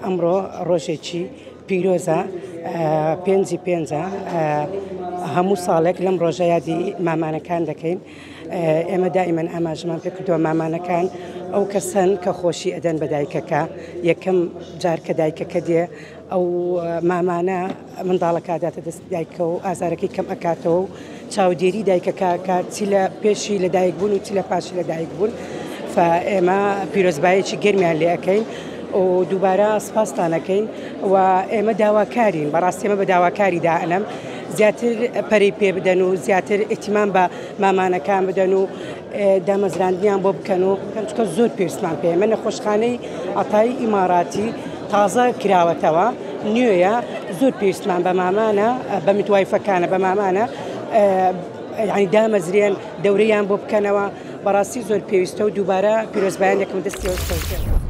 ئەمڕۆ ڕۆژێکی پیرۆزە پێنجی پێنجە هەموو ساڵێک لەم ڕۆژە یادی مامانەکان دەکەین ئێمە دائیمەن ئاماژەمان پێ کردووە مامانەکان ئەو کەسەن کە خۆشی ئەدەن بە دایکەکە یەکەم جار کە دایکەکە دێ ئەو مامانە منداڵەکە ئەداتە دەست دایکە و ئازارەکەی کەم ئەکاتەوە و چاودێری دایکەکە ئەکات چی لە پێشی لە دایک بوون و چی لە پاشی لە دایک بوون فە ئێمە پیرۆزبایەکی گەرمیان لێ ئەکەین و دووبارە سپاستان ئەکەین و ئێمە داواکارین بەڕاستی ئێمە بە داواکاری دائەنەم زیاتر پەرەی پێ بدەن و زیاتر ئیتیمام بە مامانەکان بدەن و دامەزراندنیان بۆ بکەن و بکەن چونکە زۆر پێویستمان پێ ئێمە نەخۆشخانەی عەتای ئیماراتی تازە کراوەتەوە نوێیە زۆر پێویستمان بە مامانە بە میدوایفەکانە بە مامانە یعنی دامەزرێن دەورەیان بۆ بکەنەوە بەڕاستی زۆر پێویستە و دووبارە پیرۆزبایان دەکەم دەستیەوە خۆش بێت.